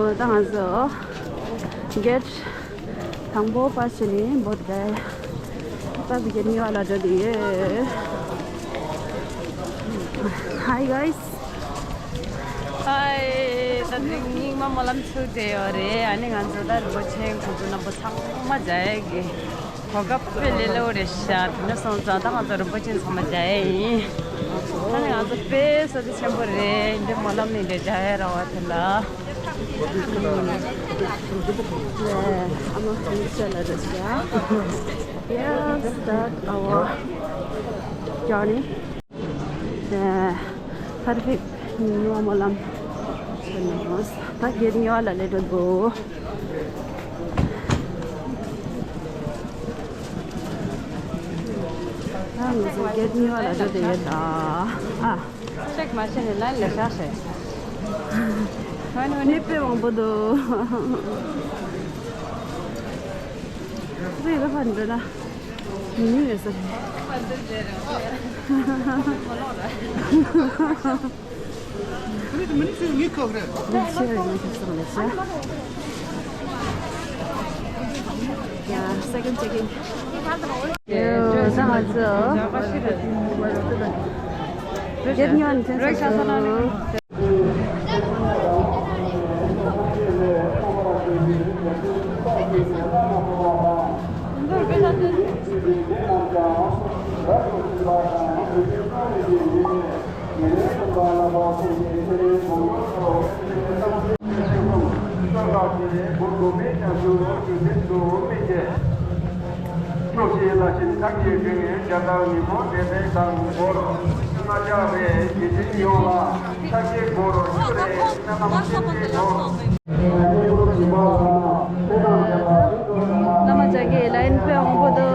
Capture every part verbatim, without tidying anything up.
ད་ང་ཚོ་གེཊ་དང་པོ་པ་ཕྱིན་ནས་བོད་དེ་ད་གེཊ་གཉིས་པ་ལ་འགྲོ་གི་ཡོད། Hi guys. Hi. ད་དེ་རིང་སྙིགས་མ་སྨོན་ལམ་ཚུགས་བསྡད་ཡོད་རེད། ཨ་ནི་ང་ཚོ་ད་རིན་པོ་ཆེ་ཁོང་ཚོ་རྣམ་པ་ཚང་མ་མཇལ་གི་གོ་སྐབས་དཔེ་ལས་སླ་པོ་རེད་ཤག་དེ་འདྲ་སོང་ཙང་ད་ང་ཚོ་རིན་པོ་ཆེ་ཚང་མ་མཇལ་ཡ་ཡིན། ད་ནི་ང་ཚོ་དཔེ་བསོད་བདེ་ཆེན་པོ་རེད། འདི་སྨོན་ལམ་ནི་འདི་མཇལ་ཡ་རག་པ་དེ་ལ། ཨ་མ་ཁ་ཤས་ལ་རེད་ཤག Here start our journey. ཕར་ཕེབས་ཉི་མ་སྨོན་ལམ་ཕེབས་ནས་ད་གེཊ་གཉིས་པ་ལ་སླེབས་འགྲོ་འདུག་ད་ང་ཚོ་གེཊ་གཉིས་པ་ལ་འགྲོ་བསྡད་ཡོད་ད། ཨ། ཅེག་མ་བྱས་ནས་ལན་ལས་ཤག་ཤེ། ཧོན་ཧོན་ནི་དཔེ་མང་པོ་འདུག་དཔེ་ལ་ཕར་འགྲོ་ན། མི་ཡོད་ས་རེད། མི་ཆེ་བའི་མི་ཁ་སང་ལས་ཤ། Yeah, second checking. ཡོ། ད་ང་ཚོ་གེཊ་གཉིས་པ་ནས་ཐོན་སོང་། བླ་མ་ལྕགས་ཀྱི་ལ་ཡིན་པའི་དབང་པོ་དུ།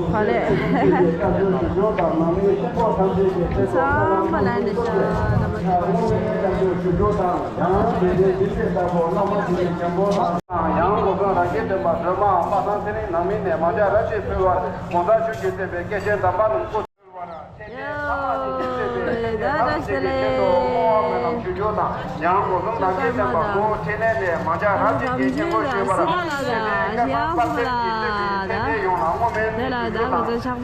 ཧ་ལས། ཚང་མ་ལ་ནི་ཤ་བླ་མ་ལྕགས་ཀྱི། ཡང་སྒོ་བཟང་རང་བཞིན་ལྡན་པ་སྒྲོལ་མའམ་པ་སངས་ཚེ་རིང་ནང་མི་ནས་མ་ཇ་རབ་ཞིག་ཕུལ་བར་དགོངས་དག་ཞུ་རྒྱུ་བསྟན་པའི་སྐད་ཆའི་གདམས་པ་རྣམས་སྐུ། ཡ། ད་ད་ཤེ་ལེ། ཡང་སྒོ་གསུམ་ནང་གི་བསྟན་པ་སྐུ་འཕྲིན་ལས་ནས་མ་ཇ་རབ་ཅིག་གི་སྙན་སྐུར་ཞུས་པར་ཚེ་འདས་ཀརྨ་དཔལ་ལྡན་གྱི་སྲིད་པའི་ཕན་བདེ་ཡོངས་ལ་བསྔོ་སྨོན་ཞུ་རྒྱུ་དང་། ཡང་སྒོ་གསུམ་ནང་གི་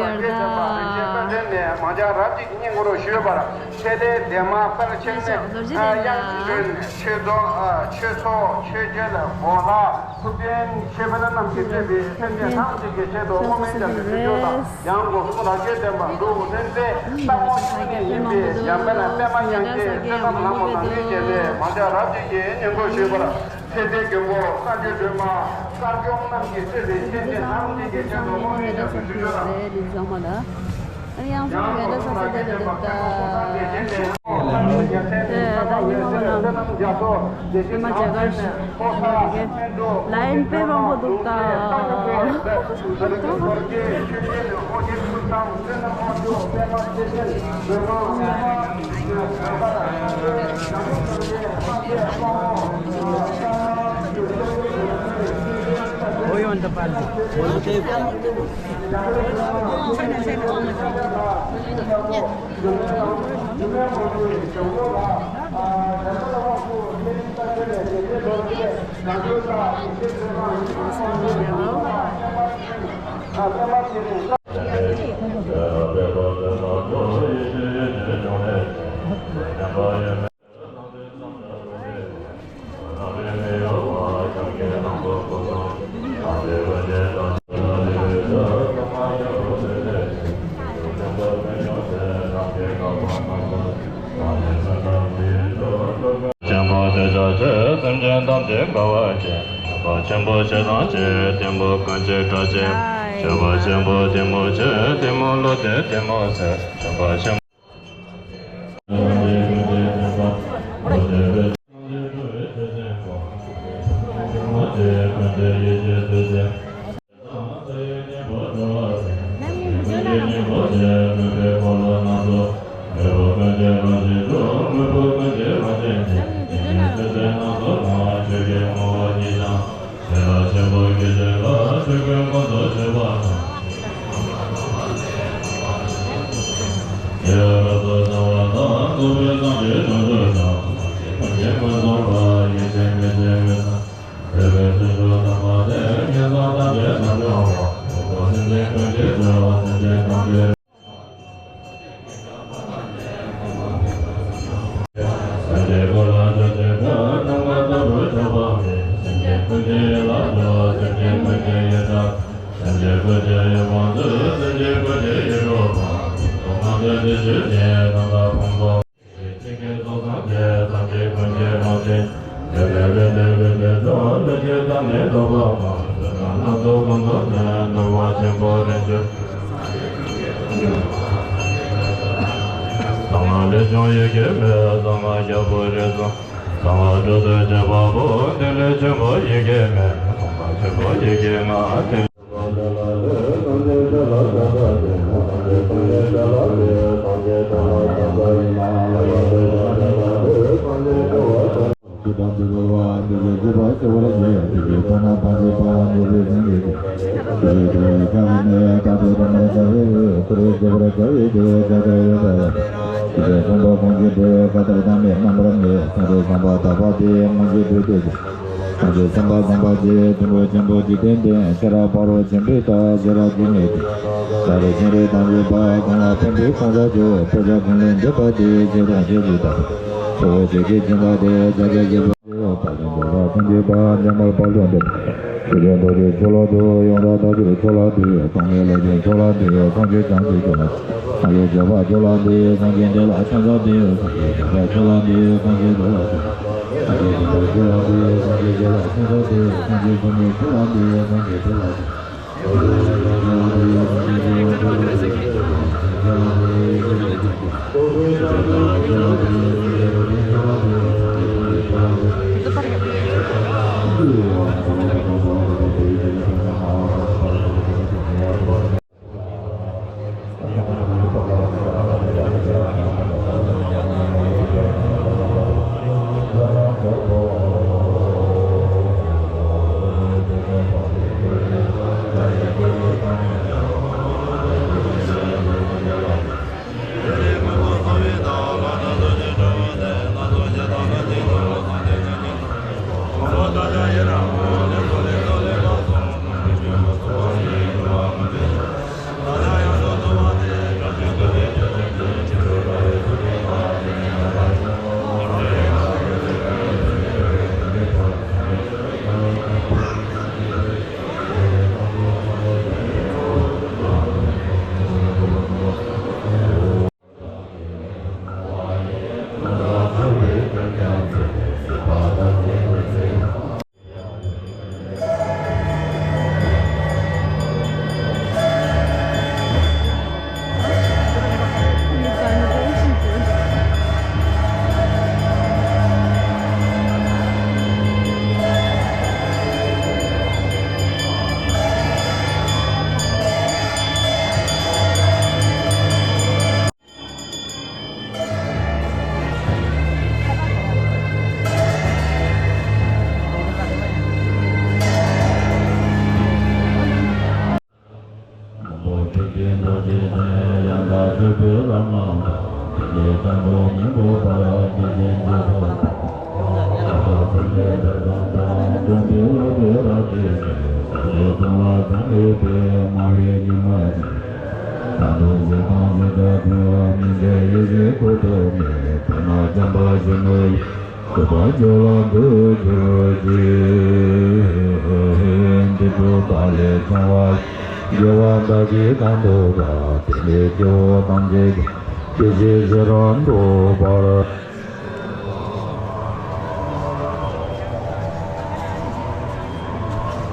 བསྟན་པ་རིན་ཆེན་དཔལ་ལྡན་ནས་མ་ཇ་རབ་ཅིག་གི་སྙན་སྐུར་ཞུས་པར། ཚེ་ལས་འདས་མ་དཔལ་ཆེན་གནས་དབྱངས་ཀྱི་སྒྲོན། ཆོས་རྫོང་། ཆོས་ཚོགས་ཆོས་རྒྱལ་གོ་ལྷ་ཐུབ་བསྟན་ཆོས་འཕེལ་རྣམས་ཀྱིས་སྤྲུལ་པའི་སེམས་ཅན་ཐམས་ཅད་ཀྱི་ཆེད་དུ་བསྔོ་སྨོན་རྒྱབ་ཏུ་ཞུ་རྒྱུ་དང་། ཡང་སྒོ་གསུམ་རབ་བརྒྱའི་བསྟན་པ་འབྲུག་ལྷུན་རྩེ་སྟག་མོ་ཆུ་ནས་ཡིན་པའི་འཇམ་དཔལ་པདྨ་དབྱངས་ཀྱི་བསོད་ནམས་ལྷ་མོ་དང་ནི་བཅས་ཏེ་མ་ཇ་རབ་ཅིག་གི་སྙན་སྐུར་ཞུས་པར། ཚེ་འདས་མགོན་པོ་བཀའ་བརྒྱུད་སྒྲོལ་མ་དཀར་སྐྱོང་རྣམས་ཀྱིས་གཙོས་པའི་སེམས་ཅན་ཐམས་ཅད་ཀྱི་ཆེད་དུ་བསྔོ་སྨོན་རྒྱབ་ཏུ་ཞུ་རྒྱུ་དང་། ཡང་སོང་མེད་འགྲོ་ས་ས་དེ་རེད་ད། དེ་ད་ཉི་མ་མ་ན། ཉི་མ་མཇལ་ཁར་ཞིག་ལ་ཡིན་པའི་མང་པོ་འདུག་ད། ཨོ་ཡོན་ད་པ་ལ། ཆེན་པོ་ཐོས་ཕྱོགས་ཆོས་སེམས་ཅན་ཐམས་ཅད་དགའ་བར་བྱེད། ཆོས་པ་ཆེན་པོ་ཞེ་སྡང་ཆེ། གཏི་མུག་ཀུན་གྱི་དགྲ་ཆེ། ཆོས་པ་ཆེན་པོ་གཏི་མུག་ཆེ། གཏི་མུག་ལུས་ཏེ་གཏི་མུག་སེལ། ཆོས་པ་ཆེན་ གསང་སྔགས་ལས་བྱུང་ཡི་གེ་མེད། གསང་སྔགས་རྒྱལ་པོ་རིགས་གསུམ། གསང་སྔགས་སྤྲུལ་སྐུ་བྱེད་པ་པོ། ཏི་ལོ་ཆེན་པོ་ཡི་གེ་མེད། གསང་སྔགས་ཆེན་པོ་ཡི་གེ་ལྔ། ཏི་སངས་རྒྱས་སེམས་དཔའ་སེམས་དཔའ་ཆེ། དུད་འགྲོ་ཆེན་པོ་འཇིག་རྟེན་དེ། ཤེས་རབ་ཕ་རོལ་ཏུ་ཕྱིན་པའི་ལྟ་བ་ཤེས་རབ་ཀྱི་གནས་ཏེ། ད་རེས་སྤྱན་རས་གཟིགས་དཔལ་ཀུན་ལ་ཕན་པའི་གང་ཟག་ཆོས། དཔེ་ཆ་ཀུན་ལས་འདས་པ་སྟེ། ཆོས་དང་ཆོས་ཀྱི་བདག་པོ་ཆོས་ཀྱི་སྦྱིན་བདག་སྟེ། ཕྱག་རྒྱ་བཞི་པོ་ཆེ་བ། དཔལ་ལྡན་འབྱོར་པ་འཇམ་དཔལ་དཔལ་འབྱོར་ལྡན། ཆོས་ཀྱི་རྡོ་རྗེ་ཕྱོགས་ལ་འདུད། ཡོངས་གྲགས་མཐར་ཐུག་ཕྱོགས་ལ་འདུད། སྟོང་ཉིད་བློ་ཆོས་ཕྱོགས་ལ་འདུད། སངས་རྒྱས་བྱང་ཆུབ་ཕྱོགས་ལ། སངས་རྒྱས་བྱེ་བྲག་ཕྱོགས་ལ་འདུད། སངས་རྒྱས་འདི་ལ་ཕྱག་འཚལ་ཏེ། སངས་རྒྱས་བྱེ་བྲག་ཕྱོགས་ལ་འདུད། སངས་རྒྱས་འདི་ལ་ཕྱག་འཚལ་ཏེ། སངས་རྒྱས་བྱེ་བྲག་ཕྱོགས་ལ་འདུད། སངས་རྒྱས་ཐོགས་མེད་ཕྱོགས་ལ་འདུད། སངས་རྒྱས་ཐོགས་མེད་ཕྱོགས་ལ་འདུད།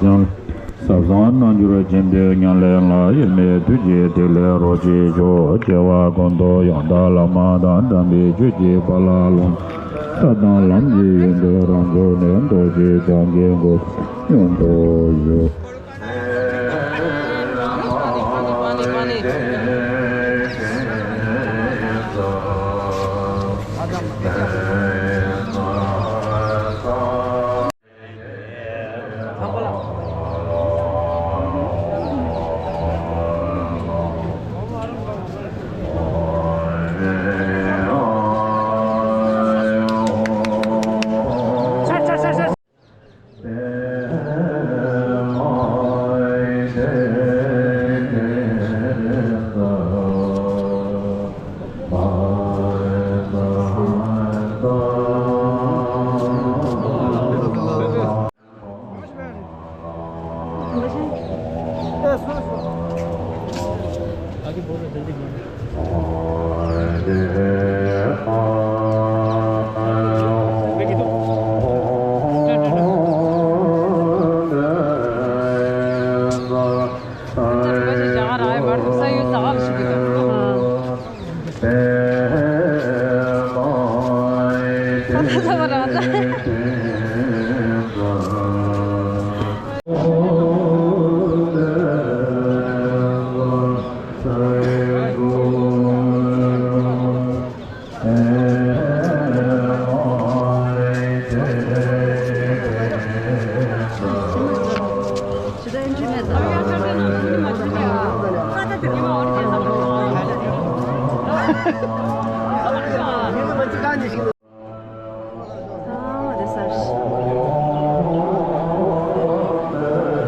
ཡང་ཟབ་གསང་རྣལ་འབྱོར་ཆེན་པོའི་ཉམས་ལེན་ལ་དབྱེར་མེད་ཐུགས་རྗེས་ཐིག་ལེ་རོ་གཅིག་ཆོད། སྐྱེ་བ་ཀུན་ཏུ་ཡང་དག་བླ་མ་དང་། དམ་པའི་ཆོས་ཀྱི་དཔལ་ལ་ལོངས་སུ་སྤྱོད་དང་། ལམ་གྱི་ཡོན་ཏན་རང་བྱུང་ནས། རྡོ་རྗེ་འཆང་གི་སྐུ་ཚེ་ཉུང་དུ་བཞུགས།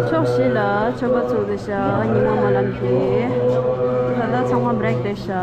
ཕྱོགས་བཞི་ལ་མཆོད་པ་ཚུགས་ཏེ་བཞག་ཉི་མ་སྨོན་ལམ་གྱིས། ད་ལྟ་ཚང་མ་བྷི་རེག་རེད་བཞག་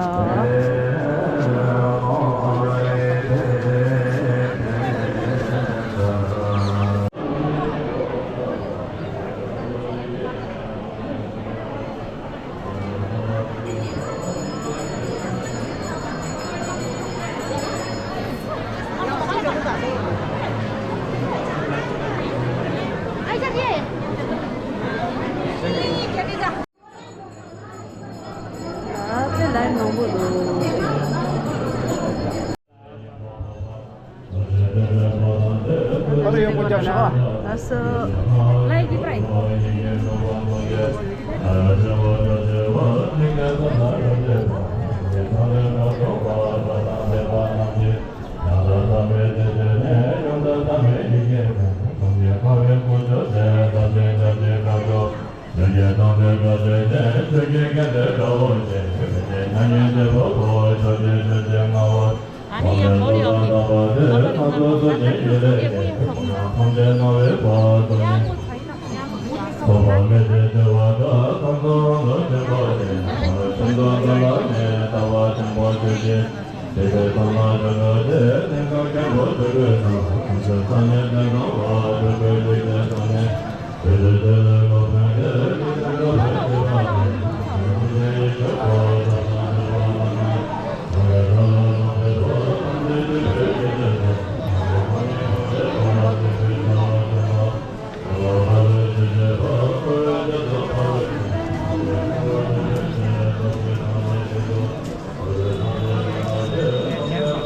ཨ་ཙི་ལའི་མང་པོ་འདུག་ཨ་རེ་ཡོང་པོ་རྒྱབ་ཤོག་ཨ་སོ། ལའི་གི་པྲའི།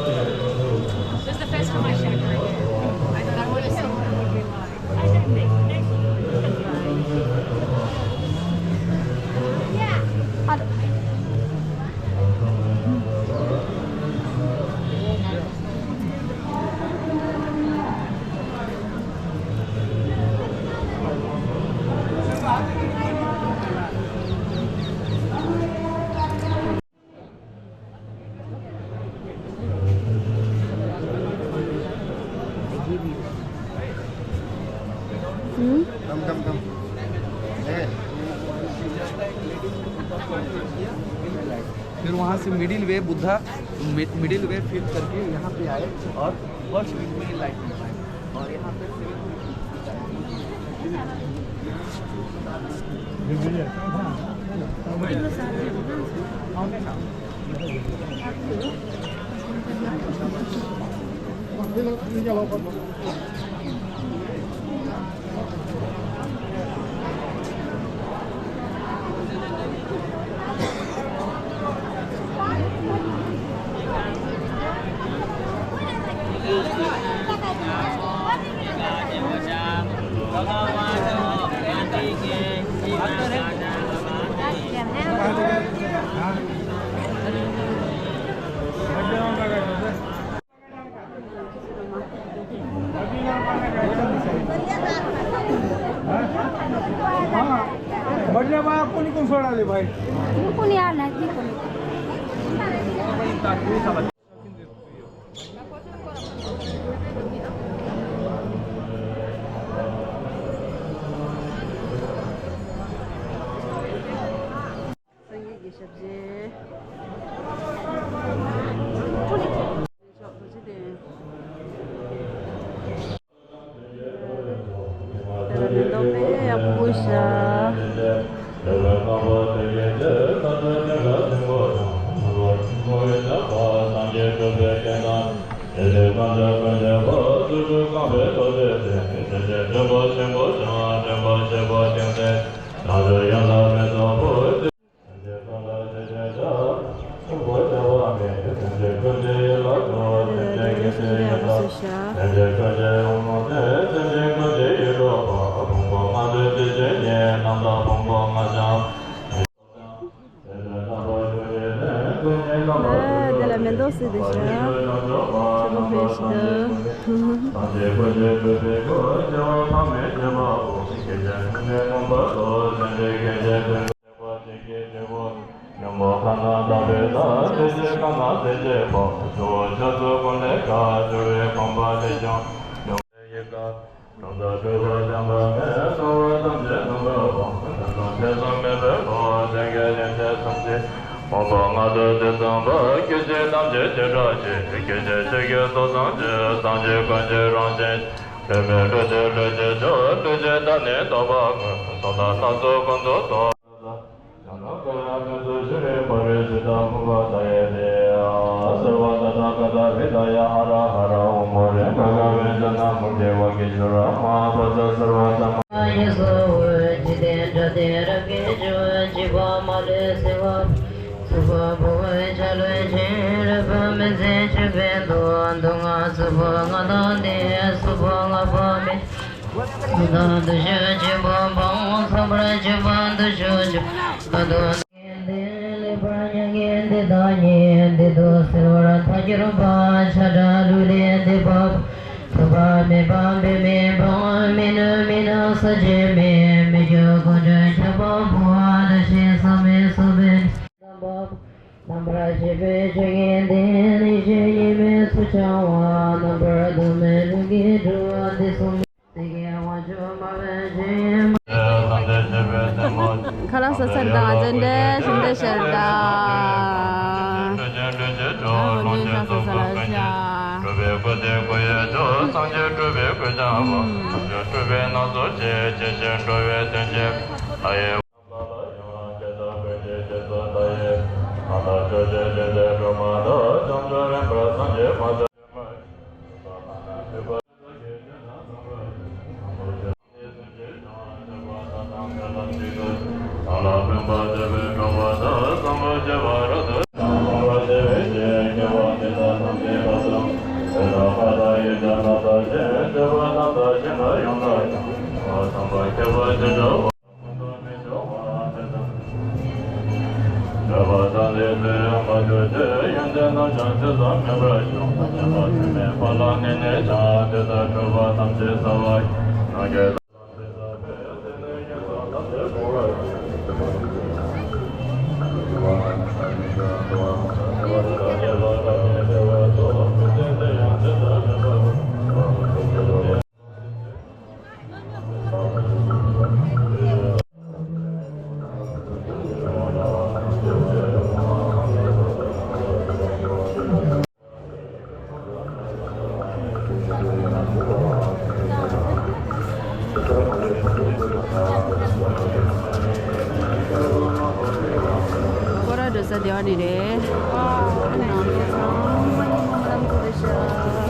This is the first time I showed her. I thought I would have seen her. फिर वहाँ से middle way Buddha, middle way फिर करके यहाँ पे आए और first with me enlightenment पाए। और यहाँ पे बढ़िया बात, आपको नहीं कौन सा डाले भाई? कोणी आला नाही कोणी. སངས་རྒྱས་ཀྱི་ཞབས་རྗེས། ཞབས་རྗེས་དེ། དེ་ལ་མེ་ཏོག་དཔེ་ཡག་པོ་བཞག་དེ་ལ་མེ་ཏོག་སུ་དེ་ཤ། ཆུ་ལོ་ཕེ་ཤི་དུ། ཁ་ལག་ཟ་ཚར་དང་ཨ་ཅེ་འདྲེ་ཞིམ་འདྲེ་ཤར་དང་། ཨ་འོ་འདྲེ་ཁ་ཟ་ཟ་ལ་ཤ། སྐོར་ར་འགྲོ་ས་དེ་བ་ནི་རེད། ཨ་ནང་དེ་ཚང་མ་ཉིན་མོ་བསམ་ཚུལ་རེད་ཤག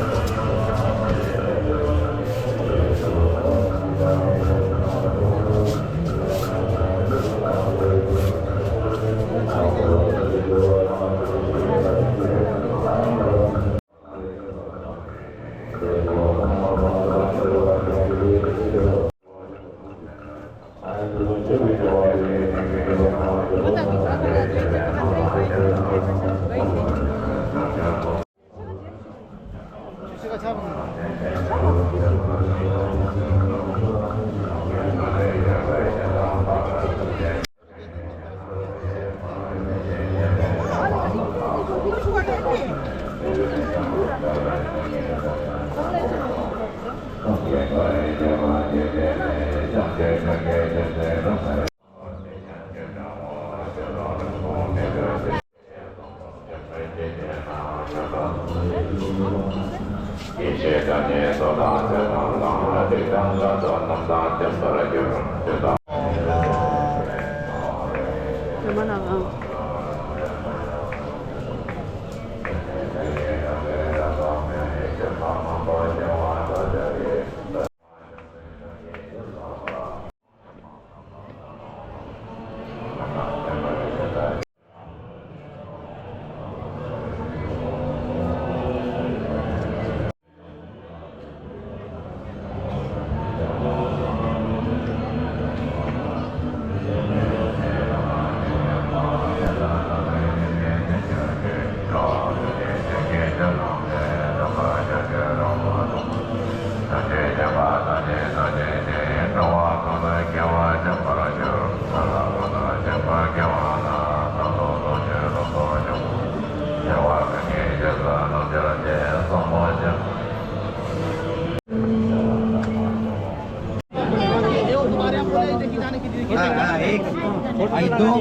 हाँ, हाँ, एक, ये दो,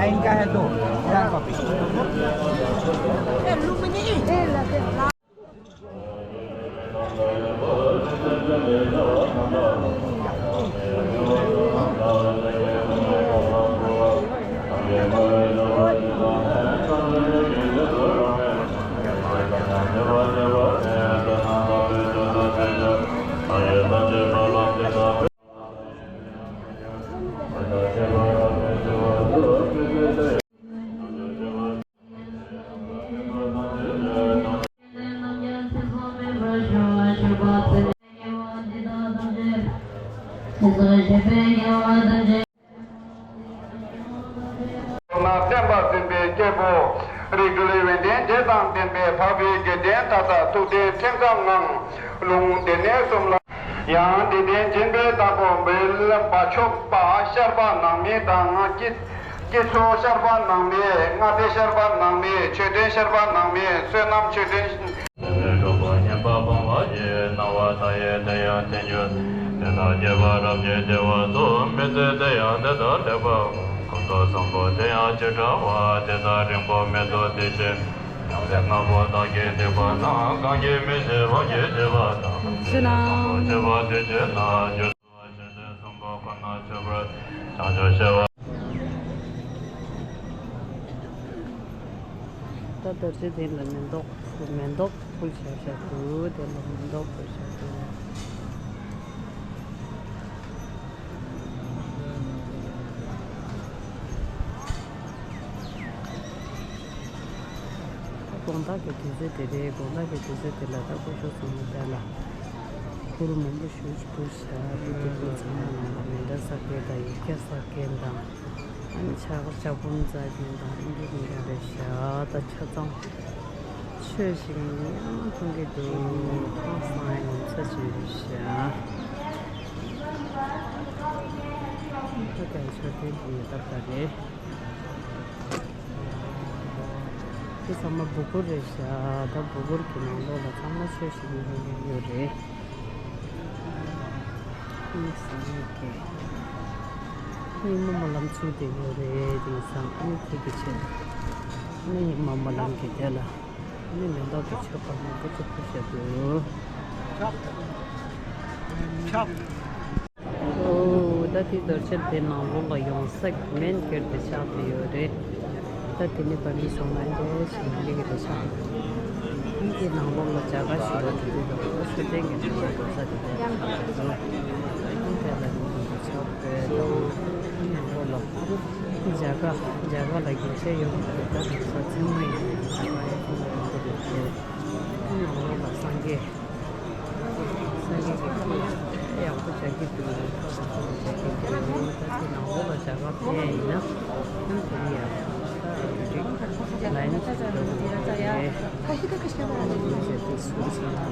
इनका है दो, चार कॉपी। ན་བསྟན་པ་འཛིན་པའི་སྐྱེས་བུ། རིགས་དྲུག་ལས་ཡོན་ཏན་བརྒྱད་དང་ལྡན་པའི་འཕགས་པའི་དགེ་འདུན་མཐའ་དག་ཐུགས་རྟེན་ཐེམ་ཚང་ངང་། ལུང་སྡེ་སྣོད་གསུམ་ལ། ཡང་སྡེ་སྣོད་སྦྱིན་པའི་བདག་པོ་འབུལ་བ་མཆོད་པ་ཤར་པ་ནང་མི་དང་སྐྱིད། སྐྱིད་ཚོགས་ཤར་པ་ནང་མི། ལྔ་སྡེ་ཤར་པ་ནང་མི། མཆོད་རྟེན་ཤར་པ་ནང་མི། བསོད་ནམས་མཆོད་རྟེན། དེ་ནས་གྲོགས་པོ་སྙན་པ་སྤོང་བ་ཡི། སྣང་བ་མཐའ་ཡས་དེ་ཡང་དེ་འགྱུར། དེ་དག་བསྐྱེད་པ་རབ་ཀྱིས་བདེ་བ་སྩོལ། མི་ཚེ་དེ་ཡང་དེ་ལྟར་ལེགས་པར་འགོར། སྐུ་མདོག་བཟང་པོ་དེ་ཡང་ཅི་འདྲ་བ། དེ་དག་རིང་པོ་མི་ཐོགས་དེ་བཞིན། ཡང་སེམས་ལྔ་པོ་དག་གིས་བསྡིགས་པ་ན། གང་གིས་མི་ཤེས་དབང་གིས་བྱས་པ་དག །དེ་བསམ་པ་བྱས་པ་དེ་བྱས་ན། རྒྱུ། ད་རྡོ་རྗེ་གདན་ལ་མེ་ཏོག་ཕུལ། མེ་ཏོག་ཕུལ་བཞག་བཞག་འདུག་དེ་ལ་མེ་ཏོག་ཕུལ་བཞག་འདུག་དགོང་དག་གི་དུས་ཚོད་དེ་རེད། དགོང་དག་གི་དུས་ཚོད་དེ་ལ་ད་སྐུ་ཞབས་ཚང་མ་དེ་ལ་གུར་མང་པོ་ཞིག་ཕུལ་བཞག་དེ་གུར་ཚང་མ་ནང་ལ་མེ་མདའ་ས་མཁན་དང་ཡིག་བརྒྱ་ས་མཁན་དང་། ཨ་ནི་ཕྱག་ཕྱག་འབུམ་འཛེགས་མཁན་དང་ཨ་འདྲ་མི་འདྲ་རེད་བཞག་ད་ཆ་ཚང་ཆོས་ཤིག་ཉམས་མཐོང་གི་འདུག་ཧང་སང་ཡ་ངོ་མཚར་ཅན་རེད་བཞག་ད་ཀྱང་མཆོད་རྟེན་དེ་ཡི་སྟབས་ཀ་རེད། དེ་ཚང་མ་སྦུ་གུར་རེད་བཞག་ད་སྦུ་གུར་གྱི་ནང་ལོགས་ལ་ཚང་མ་ཆོས་ཤིག་ཉམས་མཐོང་གི་ཡོད་རེད། ཨ་ནི་སང་ཉིན་གྱི་ཨ་ནི་སྔོན་སྨོན་ལམ་ཚུགས་བསྡད་ཡོད་རེད། དེང་སང་ཨ་ནི་དེ་གི་ཆེད་དུ་ཨ་ནི་སྔོན་སྨོན་ལམ་གྱི་དེ་ལ་ཨ་ནི་མེ་ཏོག་གི་མཆོད་པ་མང་པོ་ཅིག་ཕུལ་བཞག་འདུག་ཁྱབ། ཁྱབ། ཨོ། ད་དེ་རྡོ་རྗེ་གདན་ནང་ལོགས་ལ་ཡོང་ས་མེན་གེར་དེ་ཆགས་བསྡད་ཡོད་རེད། ད་དེ་ནས་བར་མི་སོང་ན་འདྲ་ཞིག་ལེགས་རེད་ཤག་ཨིན་སྐད་ནང་ལོགས་ལ་མཇལ་ཁ་ཞུ་བ་དེ་དུས་ལ་ཨོ་ཤོད་ལྡན་གྱི་ནང་ལོགས་འགྲོ་ས་དེ་འདྲ་ཆགས་འདུག་ཨིན་སྐད་ལ་ནི་དེ་འདྲ་ཆགས་བསྡད་འདུག་ནང་ལོགས་ལ་མཇལ་ཁ་མཇལ་ཁ་ལ་རྒྱུག་ཆས་ཡོང་གི་རེད། ད་དེ་ས་ཚང་མ་ཡིན་མཇལ་ཁ་ཡོང་གི་རེད། ནང་ལོགས་ལ་སངས་རྒྱས། སངས་རྒྱས་ཀྱི་སྐུ་ཡག་པོ་བྱ་གི་འདུག་ཁ་བ་ཁོ་བྱ་གི་འདུག་ད་དེ་ནང་ལོགས་ལ་བྱ་བ་ཕེབས་ཡ་ཡིན་ན་ཡང་དེ་ནི་ཡག་པོ་ད་རིག་ལ་ཡིན་ཅིག་འགྲོ་དགོས་རེད། ཁ་ཤས་ཁ་ཤས་ཁ་ཤས་ཁ་ཤས་ཁ་ཤས་ཁ་ཤས་ཁ་ཤས་ཁ་ཤས་ཁ་ཤས་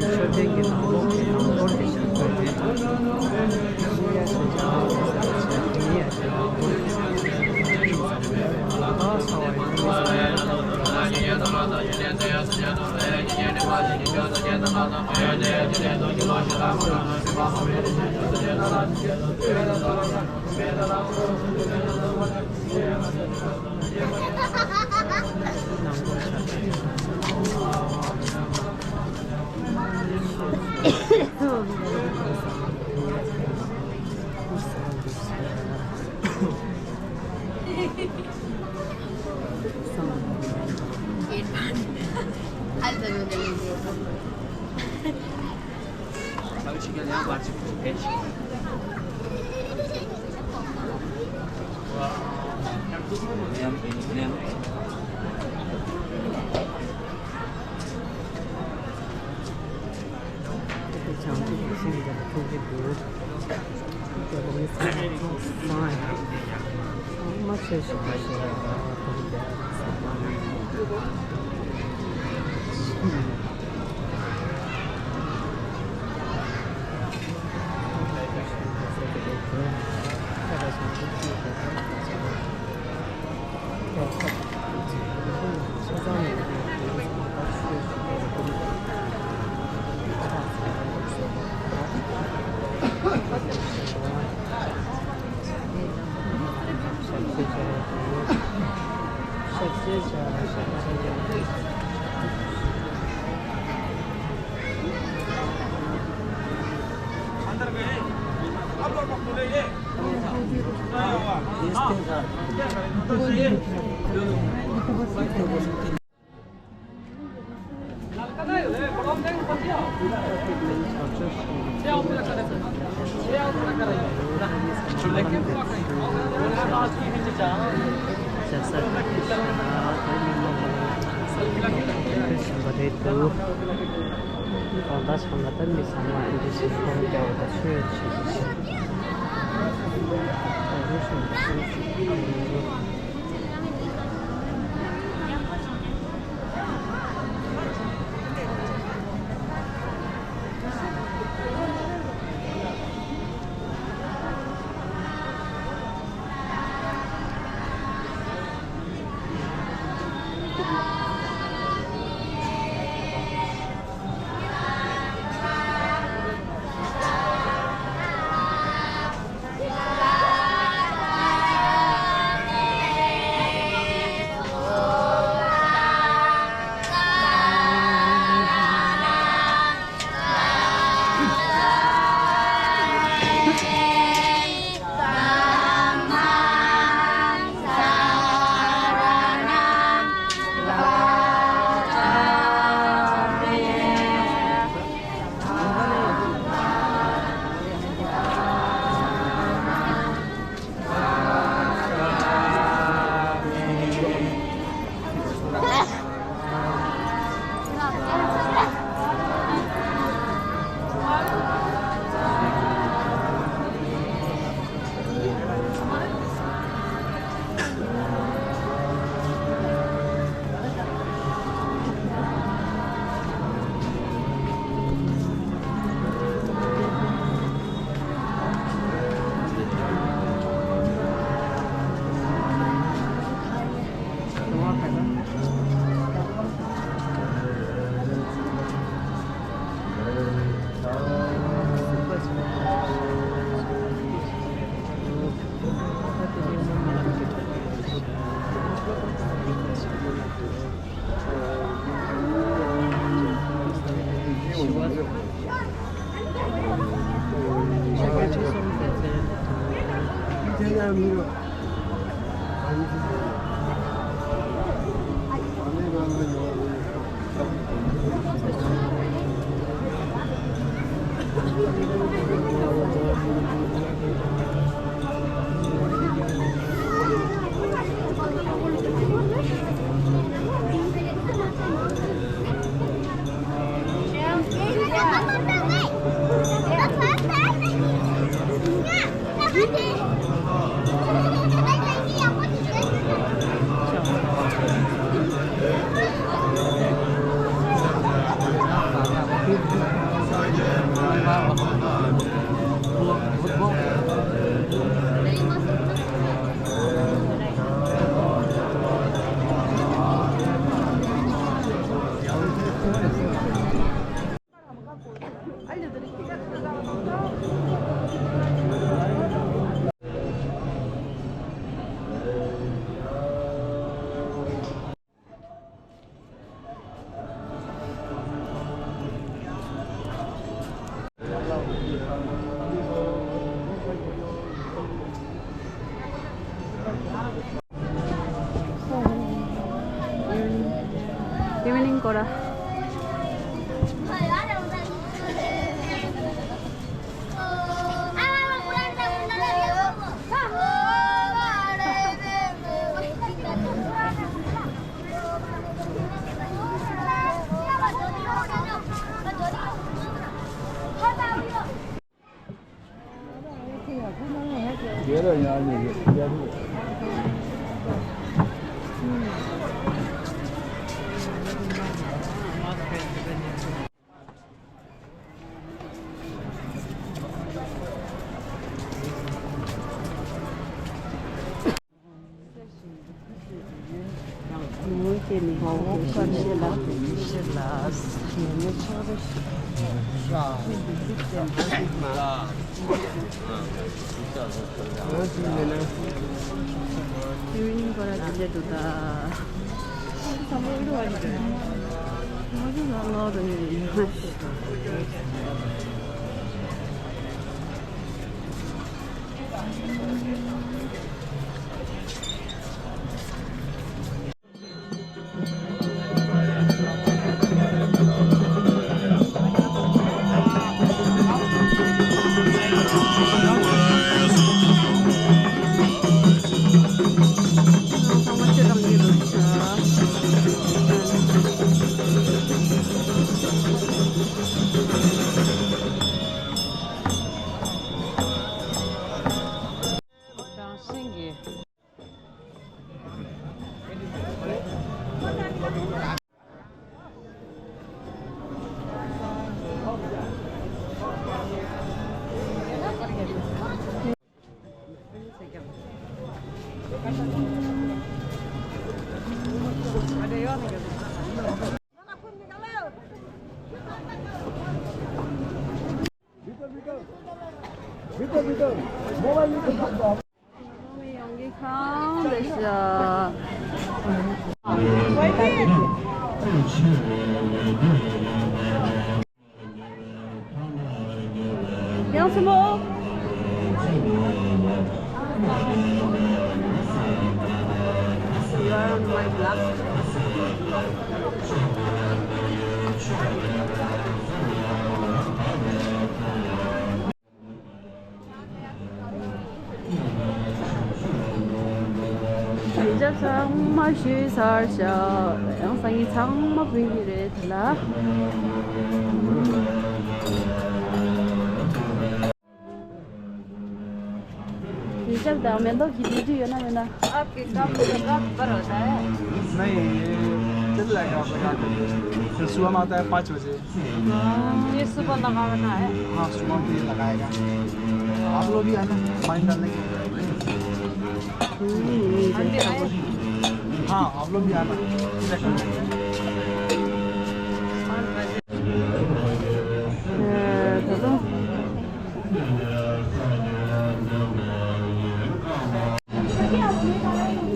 མཆོད་རྟེན་གྱི་ནང་ལོགས་ཀྱི་ནང་སྒོར་གྱི་ཞབས་བཀོད་དེ། ཨ་ དེ་བྱང་ཆུབ་ཀྱི་ཤིང་རྟ་ལ་ཐུག་གི་འདུག་དེ་ལ་མི་ཚང་མ་ཚང་སོང་། ཚང་མ་ཆོས་ཞུ་བ་ཞིག་ལ་ཐུག་གི་འདུག་གང་ལྟར་བྱུང་ན་ད་མི་ཚང་མ་ཨེ་འདྲ་ཞིག་ཁོང་རྒྱ་བོ་དང་ཆོས་ཆེ་ཞིག་ཞིག Evening, Cora. དེ་ནི་ཧོ་ཧོ་ཁ་ཤེ་ལ་ཤེ་ལ་ཡེ་ནེ་ཆོ་རེ་ཤེ་ལ། དེ་ནི་ཁོ་ར་དེ་ལེ་དུ་ད། ས་མོ་ཡོ་ཨ་ནི་དེ་ང་ཚོ་ལ་ལོ་རེ་ཡོད། ཡང་སེ་མོ། ཡོན་ཆབ་ཚང་མ་ཞུས་ཚར་ཤག་ཡང་སང་ཉིན་ཚང་མ་ཕུལ་གྱི་རེད་ལ། ཡོན་ཆབ་དང་མེ་ཏོག་གི་དེ་དུས་ཡོད་ན་མེད་ན། आपके काम तो सब पर होता है। नहीं, चल रहा है काम। तो सुबह में आता है पाँच बजे। ये सुबह लगाना है। हाँ, सुबह भी लगाएगा। आप लोग भी आना, पानी डालने के लिए। हम भी आए। हाँ, आप लोग भी आना। पाँच बजे।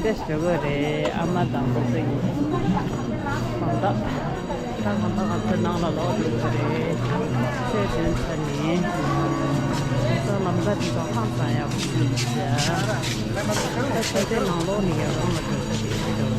འདི་ཞུ་གི་རེད། ཨ་མ་དང་ཁོ་ཚོ་ཡིན། གང་ལྟར། ད་གང་ལྟར་ང་ཚོ་ནང་ལ་ལོག་འགྲོ་གི་རེད། ཆོས་ཐོན་ཚར་ནས། ཁོ་ཚོ་ལམ་ཁ་དེ་ཚོ་ཧང་སང་ཡག་པོ་ཞིག་འདུག་ཟེར། ད་ཆོས་ཐོན་ནང་ལོག་ནས་ཡར་ལོང་ལ་འགྲོ་ས་དེ་ཞིག་འདུག་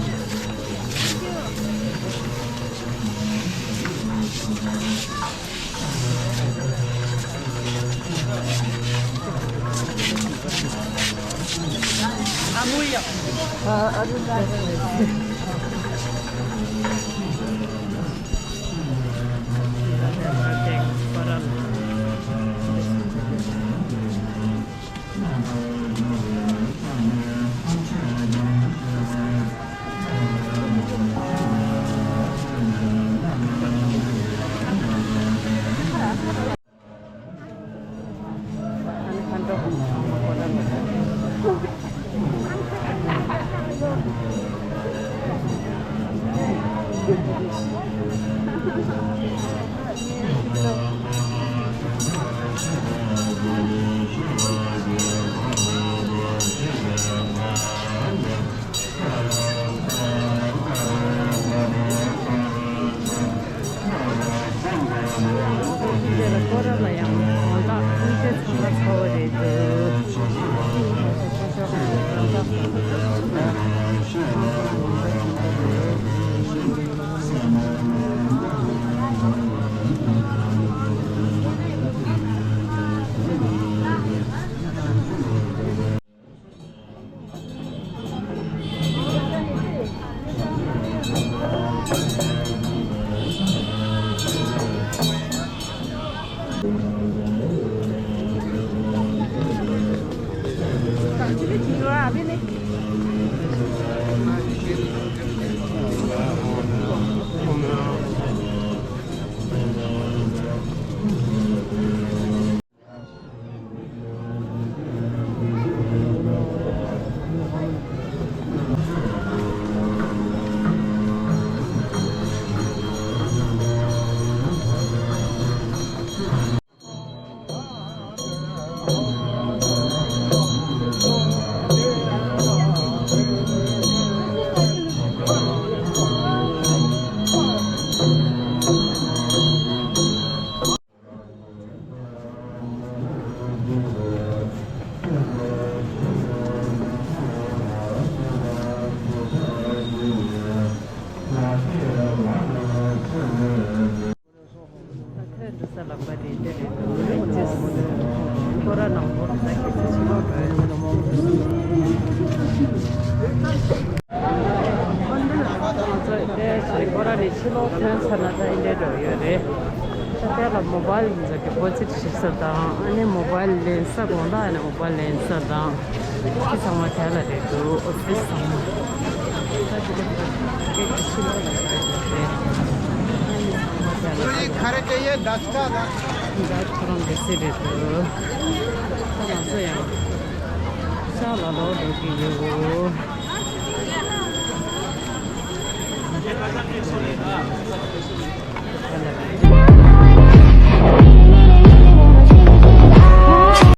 ཕྱི་ལོགས་ཐོན་ཚར་ན་ད་ཨིན་ཌི་ཡ་འགྲོ་ཡོད་རེད། ད་དེ་ལ་མོ་བཱལ་ཡིན་ཟེར་གི་ཌི་པོ་ཟིཊ་བྱེད་ས་དང་ཨ་ནི་མོ་བཱལ་ལེན་ས་དགོང་དག་ཨ་ནི་མོ་བཱལ་ལེན་ས་དང་ཁྱི་ཚང་མ་དེ་ལ་རེད་འདུག་ཨོ་ཕི་སི་ཚང་མ། ད་དེ་ལ་ཕྱི་ལོགས་ལ་ཡོད་རེད། ཨ་ནི་ཚང་མ་དེ་ལ་རེད། ཁ་རེ་ཏེ་ཡེ་དཱ་ཆི་ཀ་དཱ། ད་ཁོ་རང་འདི་སེ་རེད་འདུག་ད་ང་ཚོ་ཡང་ཤག་ལ་ལོག་འགྲོ་གི་ཡོད།